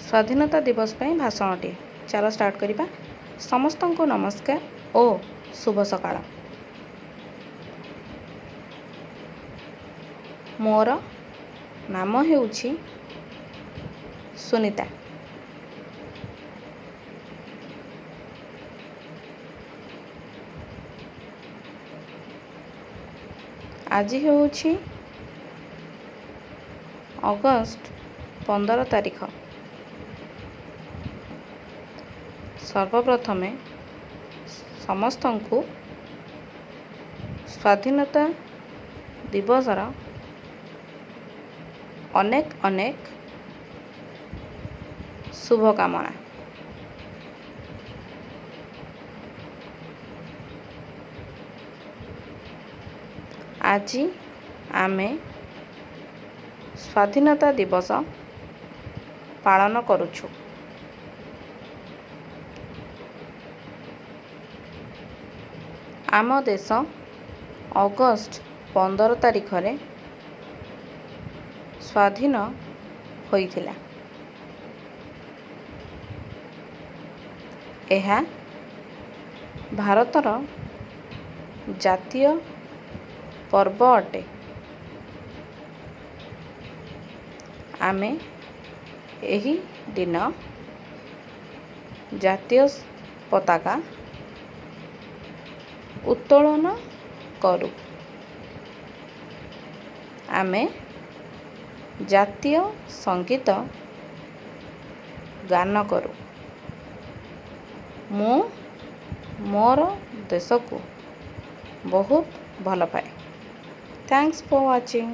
ସ୍ୱାଧୀନତା ଦିବସ ପାଇଁ ଭାଷଣଟିଏ। ଚାଲ ଷ୍ଟାର୍ଟ କରିବା। ସମସ୍ତଙ୍କୁ ନମସ୍କାର ଓ ଶୁଭ ସକାଳ। ମୋର ନାମ ହେଉଛି ସୁନିତା। ଆଜି ହେଉଛି ଅଗଷ୍ଟ 15 ତାରିଖ। ସର୍ବପ୍ରଥମେ ସମସ୍ତଙ୍କୁ ସ୍ୱାଧୀନତା ଦିବସର ଅନେକ ଅନେକ ଶୁଭକାମନା। ଆଜି ଆମେ ସ୍ୱାଧୀନତା ଦିବସ ପାଳନ କରୁଛୁ। ଆମ ଦେଶ ଅଗଷ୍ଟ 15 ତାରିଖରେ ସ୍ୱାଧୀନ ହୋଇଥିଲା। ଏହା ଭାରତର ଜାତୀୟ ପର୍ବ ଅଟେ। ଆମେ ଏହି ଦିନ ଜାତୀୟ ପତାକା ଉତ୍ତୋଳନ କରୁ। ଆମେ ଜାତୀୟ ସଙ୍ଗୀତ ଗାନ କରୁ। ମୁଁ ମୋର ଦେଶକୁ ବହୁତ ଭଲ ପାଏ। Thanks for watching.